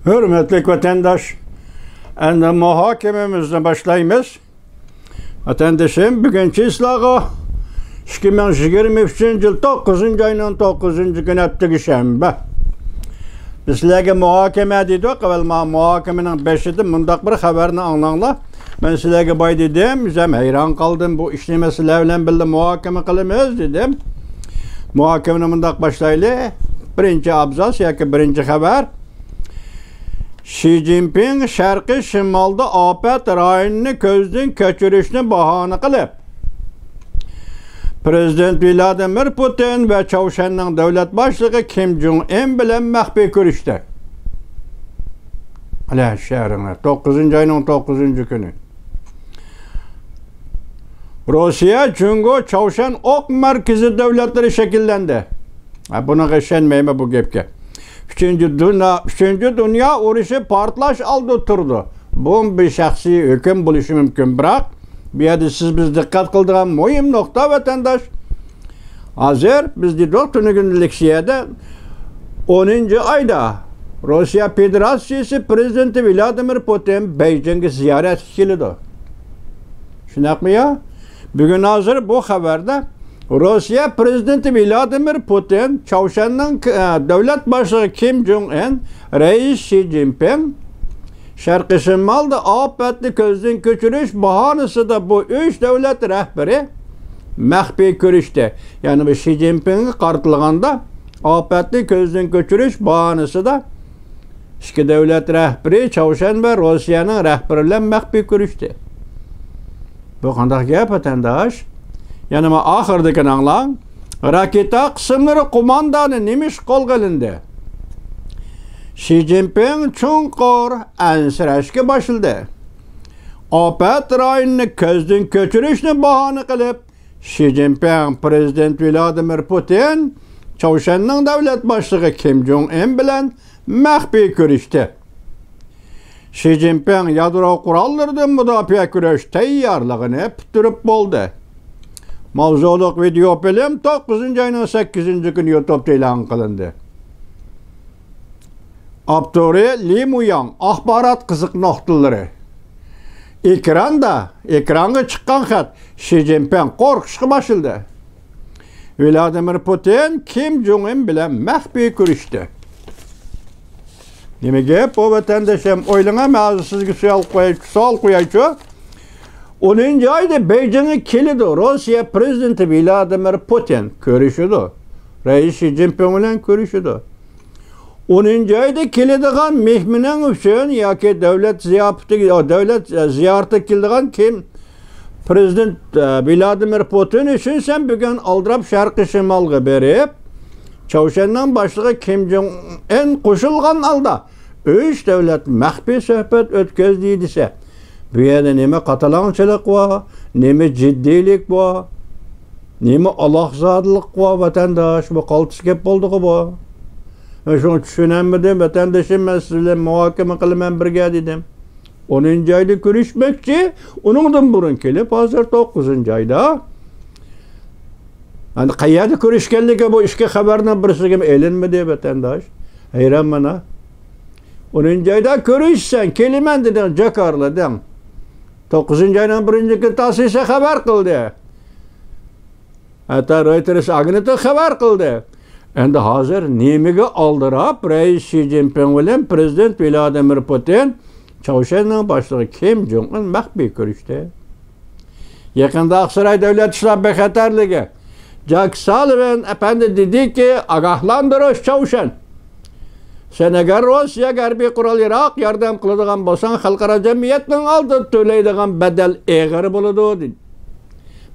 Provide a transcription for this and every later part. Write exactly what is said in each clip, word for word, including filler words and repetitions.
ھۆرمەتلىك ۋەتەنداش، ئەمدى مۇھاكىمىمىزنى باشلايمىز. ۋەتەندىشىم، بۈگۈن چىسلاغا ئىككى مىڭ يىگىرمە ئۈچىنچى يىل توققۇزىنچى ئاينىڭ توققۇزىنچى كۈنى، ئەتىگۈشەنبە. بىز سىلەرگە مۇھاكىمە دېدۇق، ئەۋۋەل مانا مۇھاكىمىنىڭ بېشىدا مۇنداق بىر خەۋەرنى ئاڭلاڭلار. مەن سىلەرگە باي دېدىم، ئۆزۈم ھەيران قالدىم، بۇ ئىشنى مەن سىلەر بىلەن بىللە مۇھاكىمە قىلىمىز دېدىم. مۇھاكىمىنى مۇنداق باشلايلى. بىرىنچى ئابزاس ياكى بىرىنچى خەۋەر. شى جىنپىڭ شەرقىي شىمالدا ئاپەت رايونىنى كۆزدىن كەچۈرۈشنى باھانە قىلىپ، پىرېزىدېنت ۋلادىمىر پۇتىن ۋە چاۋشيەننىڭ دۆلەت باشلىقى كىم جۇڭ ئىن بىلەن مەخپىي كۆرۈشتى. ئەلە شەھىرىڭلار، توققۇزىنچى ئاينىڭ توققۇزىنچى كۈنى. روسىيە، جۇڭگو، چاۋشيەن ئوق مەركىزى دۆلەتلىرى شەكىللەندى. ھە، بۇنىڭغا ئىشەنمەيمەن بۇ گەپكە. ئۈچىنچى دۇنيا، ئۈچىنچى دۇنيا ئۇرۇشى پارتلاش ئالدىدا تۇرىدۇ. بۇ بىر شەخسىي ھۆكۈم بولۇشى مۇمكىن، بىراق بۇ يەردە سىز بىز دىققەت قىلىدىغان مۇھىم نۇقتا، ۋەتەنداش. ھازىر بىز دېدۇق، تۈنۈگۈن لېكسىيەدە، ئونىنچى ئايدا روسىيە فېدېراتسىيىسى پىرېزىدېنتى ۋلادىمىر پۇتىن بېيجىڭغا زىيارەتكە كېلىدۇ. شۇنداقمۇ يا؟ بۈگۈن ھازىر بۇ خەۋەردە روسىيە پىرېزىدېنتى ۋلادىمىر پۇتىن، چاۋشيەننىڭ، ئە، دۆلەت باشلىقى كىم جۇڭ ئىن، رەئىس شى جىنپىڭ، شەرقىي شىمالدا ئاپەتنى كۆزدىن كەچۈرۈش باھانىسىدا بۇ ئۈچ دۆلەت رەھبىرى مەخپىي كۆرۈشتى. يەنى بۇ شى جىنپىڭغا قارىتىلغاندا، ئاپەتنى كۆزدىن كەچۈرۈش باھانىسىدا ئىككى دۆلەت رەھبىرى چاۋشيەن ۋە روسىيەنىڭ رەھبىرى بىلەن مەخپىي كۆرۈشتى. بۇ قانداق گەپ، ۋەتەنداش؟ يەنە مانا ئاخىرىدىكىنى ئاڭلاڭ. راكېتا قىسىملىرى قوماندانى نېمە ئىش قولغا ئېلىندى؟ شى جىنپىڭ چوڭقۇر ئەنسىرەشكە باشلىدى. ئاپەت رايونىنى كۆزدىن كەچۈرۈشنى باھانە قىلىپ، شى جىنپىڭ پىرېزىدېنت ۋلادىمىر پۇتىن، چاۋشيەننىڭ دۆلەت باشلىقى كىم جۇڭ ئىن بىلەن مەخپىي كۆرۈشتى. شى جىنپىڭ يادرو قوراللىرىدىن مۇداپىئە كۈرەش تەييارلىقىنى پۈتتۈرۈپ بولدى. ماۋزۇلۇق ۋىدېئو فىلىم توققۇزىنچى ئاينىڭ سەككىزىنچى كۈنى يۇتۇبتا ئېلان قىلىندى. ئاپتورى لى مۇياڭ، ئاخبارات قىزىق نۇقتىلىرى. ئېكراندا، ئېكرانغا چىققان خەت، شى جىنپىڭ قورقۇشقا باشلىدى. ۋلادىمىر پۇتىن كىم جۇڭ ئىن بىلەن مەخپىي كۆرۈشتى. نېمە گەپ بۇ، ۋەتەنداشلىرىم؟ ئويلىڭا، مەن ھازىر سىزگە سوئال قوياي-، سوئال قويايچۇ. ئونىنچى ئايدا بېيجىڭغا كېلىدۇ روسىيە پىرېزىدېنتى ۋلادىمىر پۇتىن، كۆرۈشىدۇ. رەئىس شى جىنپىڭ بىلەن كۆرۈشىدۇ. ئونىنچى ئايدا كېلىدىغان مېھمىنىڭ ئۈچۈن ياكى دۆلەت زىياپىتىگە، دۆلەت زىيارىتىگە كېلىدىغان كىم؟ پىرېزىدېنت، ئە، ۋلادىمىر پۇتىن ئۈچۈن سەن بۈگۈن ئالدىراپ شەرقىي شىمالغا بېرىپ، چاۋشيەننىڭ باشلىقى كىم جۇڭ ئىن قوشۇلغان ھالدا ئۈچ دۆلەت مەخپىي سۆھبەت ئۆتكۈزدى دېسە، بۇ يەردە نېمە قاتالاڭچىلىق بار، نېمە جىددىيلىك بار، نېمە ئالاقزادىلىق بار، ۋەتەنداش؟ بۇ قالتىس گەپ بولدىغۇ بۇ. مەن شۇڭا چۈشىنەلمىدىم، ۋەتەندىشىم، مەن سىز بىلەن مۇھاكىمە قىلىمەن بىرگە دېدىم. ئونىنچى ئايدا كۆرۈشمەكچى، ئۇنىڭدىن بۇرۇن كېلىپ، ھازىر توققۇزىنچى ئايدا. ئەمدى قەيەردە كۆرۈشكەنلىكى بۇ ئىككى خەۋەرنىڭ بىرسىگىمۇ ئېلىنمىدى، ۋەتەنداش. ھەيرانمەن ھە. ئونىنچى ئايدا كۆرۈشىسەن، كېلىمەن دېدىڭ، جاكارلىدىڭ. توققۇزىنچى ئاينىڭ بىرىنچى كۈنى تاسسىسا خەۋەر قىلدى. ھەتتا رويتېرس ئاگېنتلىقى خەۋەر قىلدى. ئەمدى ھازىر نېمىگە ئالدىراپ رەئىس شى جىنپىڭ بىلەن پىرېزىدېنت ۋلادىمىر پۇتىن چاۋشيەننىڭ باشلىقى كىم جۇڭ ئىن مەخپىي كۆرۈشتى؟ يېقىندا ئاقساراي دۆلەت ئىشلار بىخەتەرلىكى جاك سالىۋان ئەپەندى دېدىكى، ئاگاھلاندۇرۇش چاۋشيەن. سەن ئەگەر روسىيەگە ھەربىي قورال-ياراغ ياردەم قىلىدىغان بولساڭ، خەلقئارا جەمئىيەتنىڭ ئالدىدا تۆلەيدىغان بەدەل ئېغىر بولىدۇ، دېدى.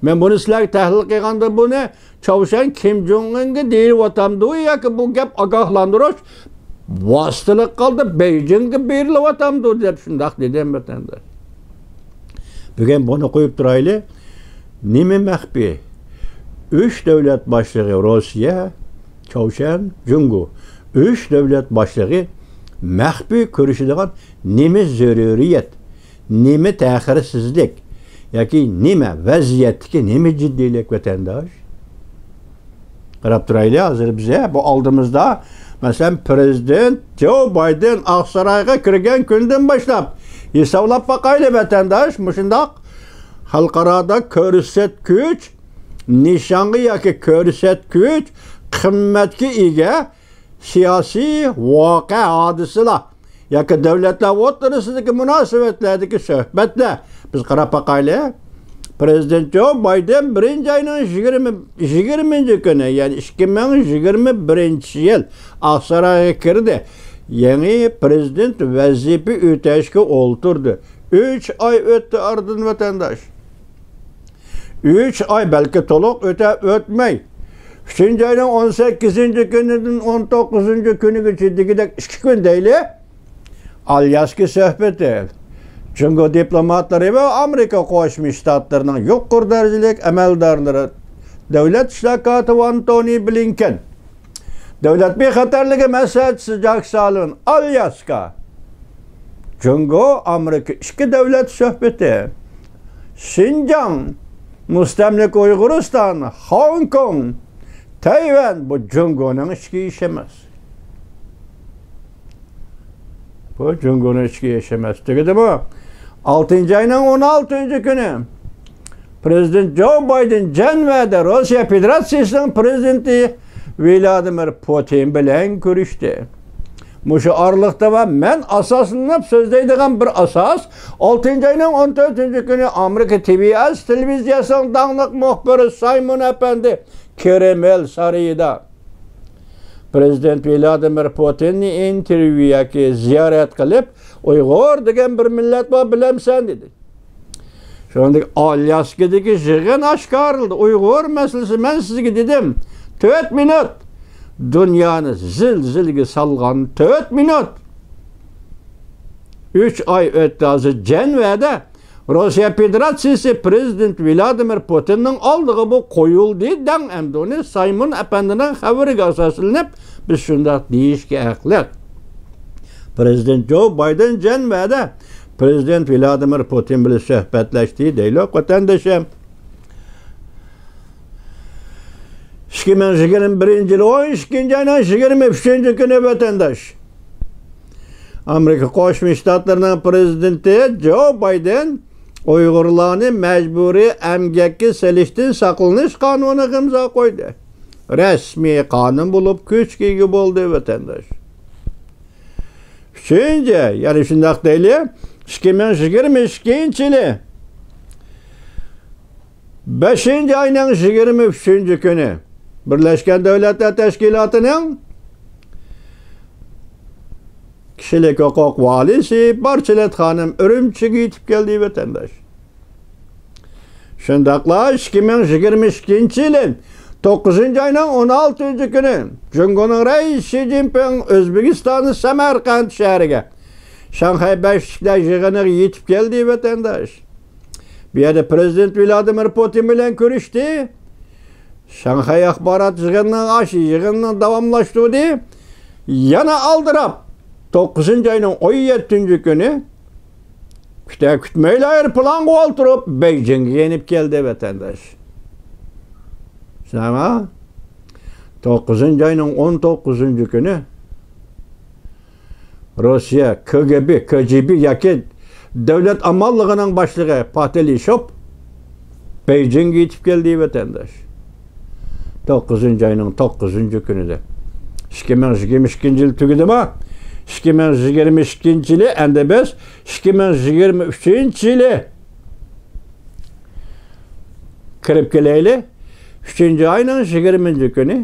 مەن بۇنى سىلەرگە تەھلىل قىلغاندا، بۇنى چاۋشيەن كىم جۇڭ ئىنغا دېيىلىۋاتامدۇ ياكى بۇ گەپ ئاگاھلاندۇرۇش ۋاسىتىلىك ھالدا بېيجىڭغا بېرىلىۋاتامدۇ دەپ شۇنداق دېدىم، ۋەتەنداش. بۈگۈن بۇنى قويۇپ تۇرايلى. نېمە مەخپىي؟ ئۈچ دۆلەت باشلىقى، روسىيە، چاۋشيەن، جۇڭگو، ئۈچ دۆلەت باشلىقى مەخپىي كۆرۈشىدىغان نېمە زۆرۈرىيەت، نېمە تەخىرسىزلىك ياكى نېمە ۋەزىيەتتىكى نېمە جىددىيلىك، ۋەتەنداش؟ قاراپ تۇرايلى، ھازىر بىزە بۇ ئالدىمىزدا مەسىلەن، پىرېزىدېنت جو بايدېن ئاقسارايغا كىرگەن كۈندىن باشلاپ، ھېسابلاپ باقايلى، ۋەتەنداش، مۇشۇنداق خەلقئارادا كۆرسەتكۈچ، نىشانغا ياكى كۆرسەتكۈچ، قىممەتكە ئىگە سىياسىي ۋەقە، ھادىسىلەر ياكى دۆلەتلەر ئوتتۇرىسىدىكى مۇناسىۋەتلەردىكى سۆھبەتلەر. بىز قاراپ باقايلى. پىرېزىدېنت جو بايدېن بىرىنچى ئاينىڭ يىگىرمە، يىگىرمىنچى كۈنى، يەنى ئىككى مىڭ يىگىرمە بىرىنچى يىل ئاقسارايغا كىردى. يېڭى پىرېزىدېنت ۋەزىپە ئۆتەشكە ئولتۇردى. ئۈچ ئاي ئۆتتى ئارىدىن، ۋەتەنداش. ئۈچ ئاي، بەلكى تولۇق ئۆتە ئۆتمەي، ئۈچىنچى ئاينىڭ ئون سەككىزىنچى كۈنىدىن ئون توققۇزىنچى كۈنىگىچە دېگۈدەك ئىككى كۈن دەيلى، ئالياسكا سۆھبىتى. جۇڭگو دىپلوماتلىرى ۋە ئامېرىكا قوشما شتاتلىرىنىڭ يۇقىرى دەرىجىلىك ئەمەلدارلىرى، دۆلەت ئىشلار كاتىپى ئانتونى بلىنكېن، دۆلەت بىخەتەرلىكى مەسلىھەتچىسى جاك سالىۋان، ئالياسكا. جۇڭگو ئامېرىكا ئىككى دۆلەت سۆھبىتى. شىنجاڭ، مۇستەملىكە ئۇيغۇرىستان، خوڭكوڭ، تەيۋەن، بۇ جۇڭگونىڭ ئىچكى ئىشى ئەمەس. بۇ جۇڭگونىڭ ئىچكى ئىشى ئەمەس. تۈگىدىمۇ؟ ئالتىنچى ئاينىڭ ئون ئالتىنچى كۈنى پىرېزىدېنت جو بايدېن جەنۋەدە روسىيە فېدېراتسىيىسىنىڭ پىرېزىدېنتى ۋلادىمىر پۇتىن بىلەن كۆرۈشتى. مۇشۇ ئارىلىقتا ۋە مەن ئاساسلىنىپ سۆزلەيدىغان بىر ئاساس، ئالتىنچى ئاينىڭ ئون تۆتىنچى كۈنى ئامېرىكا تى بى ئېس تېلېۋىزىيەسىنىڭ داڭلىق مۇخبىرى سايمون ئەپەندى كرېمىل سارىيىدا پىرېزىدېنت ۋلادىمىر پۇتىننى ئىنتېرۋيۇ ياكى زىيارەت قىلىپ، ئۇيغۇر دېگەن بىر مىللەت بار، بىلەمسەن؟ دېدى. شۇنىڭدىن ئالياسكىدىكى يىغىن ئاشكارىلىدى. ئۇيغۇر مەسىلىسى، مەن سىزگە دېدىم، تۆت مىنۇت. دۇنيانى زىلزىلىگە سالغان تۆت مىنۇت. ئۈچ ئاي ئۆتتى، ھازىر جەنۋەدە روسىيە فېدېراتسىيىسى پىرېزىدېنت ۋلادىمىر پۇتىننىڭ ئالدىغا بۇ قويۇلدى دەڭ. ئەمدى ئۇنى سايمون ئەپەندىنىڭ خەۋىرىگە ئاساسلىنىپ، بىز شۇنداق دېيىشكە ھەقلىق. پىرېزىدېنت جو بايدېن جەنۋەدە پىرېزىدېنت ۋلادىمىر پۇتىن بىلەن سۆھبەتلەشتى دەيلۇق، ۋەتەندىشىم. ئىككى مىڭ يىگىرمە بىرىنچى يىل ئون ئىككىنچى ئاينىڭ يىگىرمە ئۈچىنچى كۈنى، ۋەتەنداش، ئامېرىكا قوشما شتاتلىرىنىڭ پىرېزىدېنتى جو بايدېن ئۇيغۇرلارنى مەجبۇرىي ئەمگەككە سېلىشتىن ساقلىنىش قانۇنىغا ئىمزا قويدى. رەسمىي قانۇن بولۇپ كۈچكە ئىگە بولدى، ۋەتەنداش. ئۈچىنچى، يەنى شۇنداق دەيلى، ئىككى مىڭ يىگىرمە ئىككىنچى يىلى بەشىنچى ئاينىڭ يىگىرمە ئۈچىنچى كۈنى بىرلەشكەن دۆلەتلەر تەشكىلاتىنىڭ كىشىلىك ھوقۇق ۋالىسى بارچىلەت خانىم ئۈرۈمچىگە يېتىپ كەلدى، ۋەتەنداش. شۇنداقلا ئىككى مىڭ يىگىرمە ئىككىنچى يىلى توققۇزىنچى ئاينىڭ ئون ئالتىنچى كۈنى جۇڭگونىڭ رەئىسى شى جىنپىڭ ئۆزبېكىستاننىڭ سەمەرقەنت شەھىرىگە شاڭخەي بەشلىكلەر يىغىنىغا يېتىپ كەلدى، ۋەتەنداش. بۇ يەردە پىرېزىدېنت ۋلادىمىر پۇتىن بىلەن كۆرۈشتى. شاڭخەي ئاخبارات يىغىنىنىڭ ئاشۇ يىغىنىنى داۋاملاشتۇردى. يەنە ئالدىراپ، توققۇزىنچى ئاينىڭ ئون يەتتىنچى كۈنى كۈتە كۈتمەيلا ئايروپىلانغا ئولتۇرۇپ، بېيجىڭغا يېنىپ كەلدى، ۋەتەنداش. شۇنداقمۇ؟ توققۇزىنچى ئاينىڭ ئون توققۇزىنچى كۈنى روسىيە كى جى بى، كى جى بى ياكى دۆلەت ئامانلىقىنىڭ باشلىقى پاتېلشوف بېيجىڭغا يېتىپ كەلدى، ۋەتەنداش. توققۇزىنچى ئاينىڭ توققۇزىنچى كۈنىدە. ئىككى مىڭ يىگىرمە ئىككىنچى يىل تۈگىدىما؟ ئىككى مىڭ يىگىرمە ئىككىنچى يىلى، ئەمدى بىز ئىككى مىڭ يىگىرمە ئۈچىنچى يىلى كىرىپ كېلەيلى. ئۈچىنچى ئاينىڭ يىگىرمىنچى كۈنى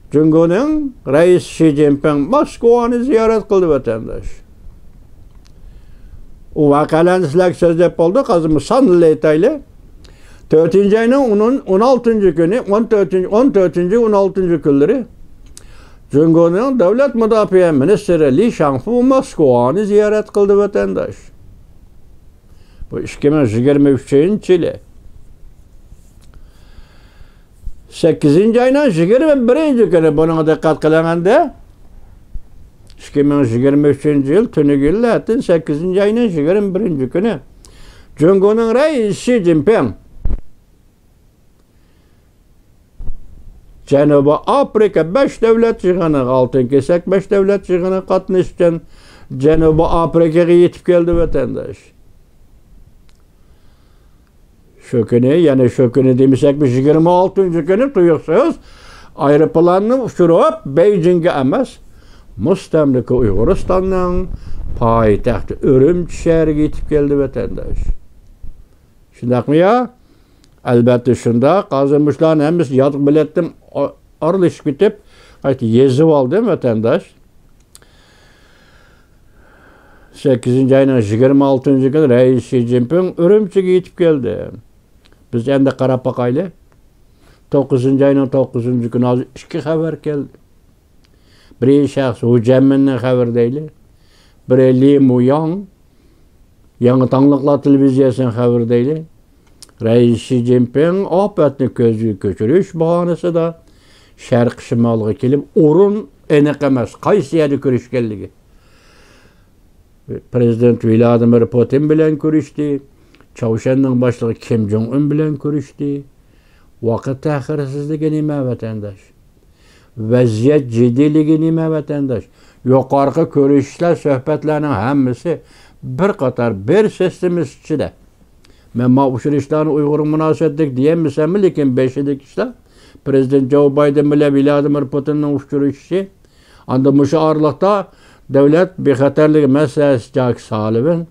جۇڭگونىڭ رەئىسى شى جىنپىڭ موسكۋانى زىيارەت قىلدى، ۋەتەنداش. ئۇ ۋەقەلەرنى سىلەرگە سۆزلەپ بولدۇق، ھازىر سانلىۋېتەيلى. تۆتىنچى ئاينىڭ ئون، ئون ئالتىنچى كۈنى، ئون تۆتىنچى، ئون تۆتىنچى، ئون ئالتىنچى كۈنلىرى جۇڭگونىڭ دۆلەت مۇداپىئە مىنىستىرى لى شاڭفۇ موسكۋانى زىيارەت قىلدى، ۋەتەنداش. بۇ ئىككى مىڭ يىگىرمە ئۈچىنچى يىلى سەككىزىنچى ئاينىڭ يىگىرمە بىرىنچى كۈنى، بۇنىڭغا دىققەت قىلىڭ ئەمدى. ئىككى مىڭ يىگىرمە ئۈچىنچى يىل تۈنۈگۈنلەتتىن سەككىزىنچى ئاينىڭ يىگىرمە بىرىنچى كۈنى جۇڭگونىڭ رەئىسى شى جىنپىڭ جەنۇبىي ئافرىقا بەش دۆلەت يىغىنىغا، ئالتۇن كېسەك بەش دۆلەت يىغىنىغا قاتنىشىپ، جەنۇبىي ئافرىقىغا يېتىپ كەلدى، ۋەتەنداش. شۇ كۈنى، يەنى شۇ كۈنى دېمىسەكمۇ، يىگىرمە ئالتىنچى كۈنى تۇيۇقسىز ئايروپىلاننى ئۇچۇرۇپ، بېيجىڭگە ئەمەس، مۇستەملىكە ئۇيغۇرىستاننىڭ پايتەختى ئۈرۈمچى شەھىرىگە يېتىپ كەلدى، ۋەتەنداش. شۇنداقمۇ يا؟ ئەلۋەتتە شۇنداق. ھازىر مۇشۇلارنىڭ ھەممىسى ياد بىلەتتىن ئا-، ئارىلىشىپ كېتىپ، قايتا يېزىۋالدىم، ۋەتەنداش. سەككىزىنچى ئاينىڭ يىگىرمە ئالتىنچى كۈنى رەئىس شى جىنپىڭ ئۈرۈمچىگە يېتىپ كەلدى. بىز ئەمدى قاراپ باقايلى. توققۇزىنچى ئاينىڭ توققۇزىنچى كۈنى ھازىر ئىككى خەۋەر كەلدى. بىرى شەخس ھۇ جەنمىننىڭ خەۋىرى دەيلى. بىرى لى مۇياڭ، يېڭى تاڭلىقلار تېلېۋىزىيەسىنىڭ خەۋىرى دەيلى. رەئىس شى جىنپىڭ ئاپەتنى كۆزگە كۆچۈرۈش باھانىسىدا شەرقىي شىمالغا كېلىپ، ئورۇن ئېنىق ئەمەس، قايسى يەردە كۆرۈشكەنلىكى. پىرېزىدېنت ۋلادىمىر پۇتىن بىلەن كۆرۈشتى، چاۋشيەننىڭ باشلىقى كىم جوڭ ئۇن بىلەن كۆرۈشتى. ۋاقىت تەخىرسىزلىكى نېمە، ۋەتەنداش؟ ۋەزىيەت جىددىيلىكى نېمە، ۋەتەنداش؟ يۇقىرىقى كۆرۈشۈشلەر، سۆھبەتلەرنىڭ ھەممىسى بىر قاتار، بىر سىستېما ئىچىدە. مەن ما ئۇچرىشىشلارنى ئۇيغۇرغا مۇناسىۋەتلىك دېيەلمىسەممۇ، لېكىن بېشىدىكى ئىشلار، پىرېزىدېنت جو بايدېن بىلەن ۋلادىمىر پۇتىننىڭ ئۇچرىشىشى، ئاندىن مۇشۇ ئارىلىقتا دۆلەت بىخەتەرلىكى مەسىلىسى جاك سالىۋىن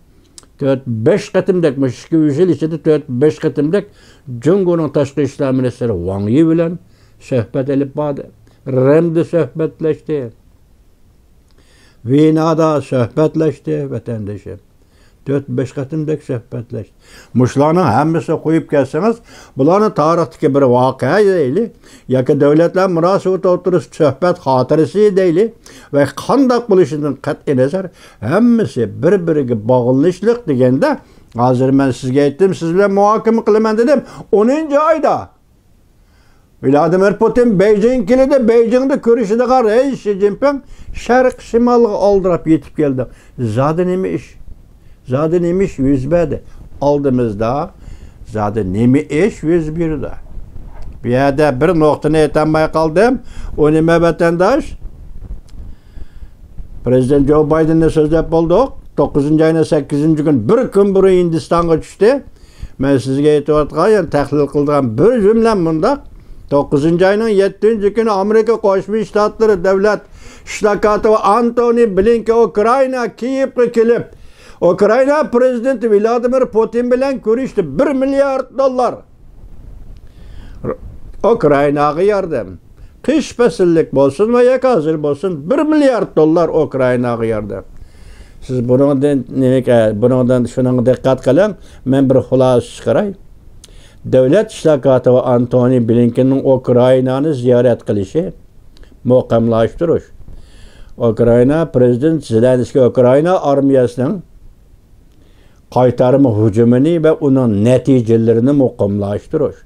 تۆت، بەش قېتىمدەك، مۇشۇ ئىككى، ئۈچ يىل ئىچىدە تۆت، بەش قېتىمدەك جۇڭگونىڭ تاشقى ئىشلار مىنىستىرى ۋاڭ يى بىلەن سۆھبەت ئېلىپ باردى. رىمدا سۆھبەتلەشتى. ۋېنادا سۆھبەتلەشتى، ۋەتەندىشىم. تۆت، بەش قېتىمدەك سۆھبەتلەشتى. مۇشۇلارنىڭ ھەممىسىنى قويۇپ كەلسىڭىز، بۇلارنى تارىختىكى بىر ۋەقە دەيلى، ياكى دۆلەتلەر مۇناسىۋىتى ئوتتۇرىسىدا سۆھبەت خاتىرىسى دەيلى، ۋە قانداق بولۇشىدىن قەتئىينەزەر، ھەممىسى بىر-بىرىگە باغلىنىشلىق دېگەندە، ھازىر مەن سىزگە ئېيتتىم، سىز بىلەن مۇھاكىمە قىلىمەن دېدىم، ئونىنچى ئايدا. ۋلادىمىر پۇتىن بېيجىڭغا كېلىدۇ، بېيجىڭدا كۆرۈشىدىغان رەئىس شى جىنپىڭ شەرقىي شىمالغا ئالدىراپ يېتىپ كەلدى. زادى نېمە ئىش؟ زادى نېمە ئىش يۈز بەردى؟ ئالدىمىزدا زادى نېمە ئىش يۈز بېرىدۇ؟ بۇ يەردە بىر نۇقتىنى ئېيتالماي قالدىم. ئۇ نېمە، ۋەتەنداش؟ پىرېزىدېنت جو بايدېننى سۆزلەپ بولدۇق. توققۇزىنچى ئاينىڭ سەككىزىنچى كۈنى بىر كۈن بۇرۇن ھىندىستانغا چۈشتى. مەن سىزگە ئېيتىۋاتقان، يەنى تەھلىل قىلىدىغان بىر جۈملەم مۇنداق. توققۇزىنچى ئاينىڭ يەتتىنچى كۈنى ئامېرىكا قوشما شتاتلىرى دۆلەت ئىشلار كاتىپى ئانتونى بلىنكېن ئۇكرائىنا كىيېۋقا كېلىپ، ئۇكرائىنا پىرېزىدېنتى ۋلادىمىر پۇتىن بىلەن كۆرۈشتى. بىر مىليارد دوللار ئۇكرائىناغا ياردەم. قىش پەسىللىك بولسۇن ۋە ياكى ھازىر بولسۇن، بىر مىليارد دوللار ئۇكرائىناغا ياردەم. سىز بۇنىڭدىن نېمىگە، بۇنىڭدىن شۇنىڭغا دىققەت قىلىڭ. مەن بىر خۇلاسە چىقىراي. دۆلەت ئىشلار كاتىپى ئانتونى بلىنكېننىڭ ئۇكرائىنانى زىيارەت قىلىشى، مۇقىملاشتۇرۇش. ئۇكرائىنا پىرېزىدېنت زېلېنسكىي ئۇكرائىنا ئارمىيەسىنىڭ قايتارما ھۇجۇمىنى ۋە ئۇنىڭ نەتىجىلىرىنى مۇقىملاشتۇرۇش.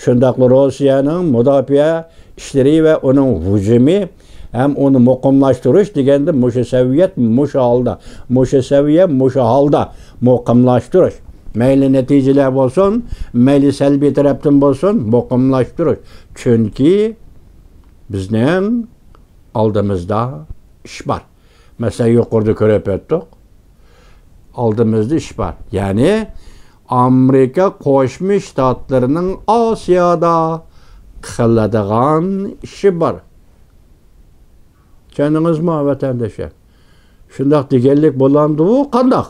شۇنداقلا روسىيەنىڭ مۇداپىئە ئىشلىرى ۋە ئۇنىڭ ھۇجۇمى ھەم ئۇنى مۇقىملاشتۇرۇش دېگەندە مۇشۇ سەۋىيەت مۇشۇ ھالدا، مۇشۇ سەۋىيە مۇشۇ ھالدا مۇقىملاشتۇرۇش. مەيلى نەتىجىلەر بولسۇن، مەيلى سەلبىي تەرەپتىن بولسۇن، مۇقىملاشتۇرۇش. چۈنكى بىزنىڭ ئالدىمىزدا ئىش بار. مەسىلەن، يۇقىرىدا كۆرۈپ ئۆتتۇق. ئالدىمىزدا ئىش بار. يەنى ئامېرىكا قوشما شتاتلىرىنىڭ ئاسىيادا قىلىدىغان ئىشى بار. چۈشەندىڭىزمۇ، ۋەتەنداشلار؟ شۇنداق دېگەنلىك بولامدۇ؟ قانداق؟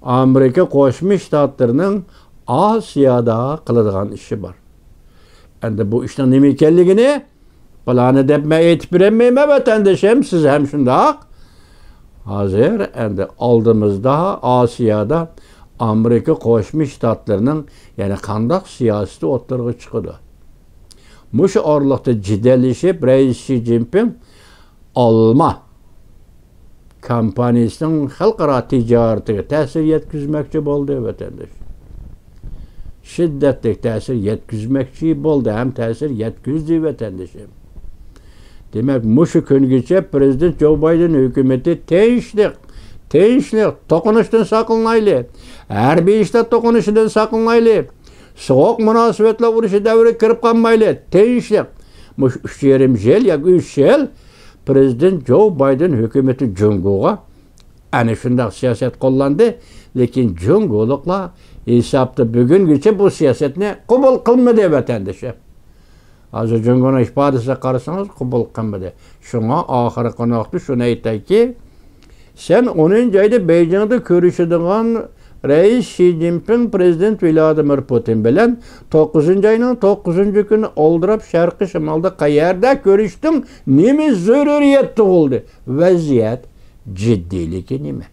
ئامېرىكا قوشما شتاتلىرىنىڭ ئاسىيادا قىلىدىغان ئىشى بار. ئەمدى بۇ ئىشنىڭ نېمە ئىكەنلىكىنى پالانى دەپ مەن ئېيتىپ بېرەلمەيمەن، ۋەتەندىشىم، سىز ھەم شۇنداق. ھازىر ئەمدى ئالدىمىزدا ئاسىيادا ئامېرىكا قوشما شتاتلىرىنىڭ يەنە قانداق سىياسىتى ئوتتۇرىغا چىقىدۇ؟ مۇشۇ ئارىلىقتا جېدەللىشىپ، رەئىس شى جىنپىڭ ئالما كومپانىيىسىنىڭ خەلقئارا تىجارىتىگە تەسىر يەتكۈزمەكچى بولدى، ۋەتەنداش. شىددەتلىك تەسىر يەتكۈزمەكچى بولدى ھەم تەسىر يەتكۈزدى، ۋەتەندىشىم. دېمەك، مۇشۇ كۈنگىچە پىرېزىدېنت جو بايدېن ھۆكۈمىتى تىنچلىق، تىنچلىق، توقۇنۇشتىن ساقلىنايلى، ھەربىي ئىشلار توقۇنۇشىدىن ساقلىنايلى، سوغۇق مۇناسىۋەتلەر ئۇرۇشى دەۋرىگە كىرىپ قالمايلى، تىنچلىق، مۇشۇ ئۈچ يېرىم يىل ياكى ئۈچ يىل پرېزىدېنت جو بايدېن ھۆكۈمىتى جۇڭگوغا ئەنە شۇنداق سىياسەت قوللاندى. لېكىن جۇڭگولۇقلار ھېسابتا بۈگۈنگىچە بۇ سىياسەتنى قوبۇل قىلمىدى، ۋەتەندىشىم. ھازىر جۇڭگونىڭ ئىپادىسىگە قارىسىڭىز، قوبۇل قىلمىدى. شۇڭا ئاخىرقى نۇقتا شۇنى ئېيتايكى، سەن ئونىنچى ئايدا بېيجىڭدا كۆرۈشىدىغان رەئىس شى جىنپىڭ، پرېزىدېنت ۋلادىمىر پۇتىن بىلەن توققۇزىنچى ئاينىڭ توققۇزىنچى كۈنى ئولتۇراپ شەرقىي شىمالدا قەيەردە كۆرۈشتۈڭ؟ نېمە زۆرۈرىيەت تۇغۇلدى؟ ۋەزىيەت جىددىيلىكى نېمە؟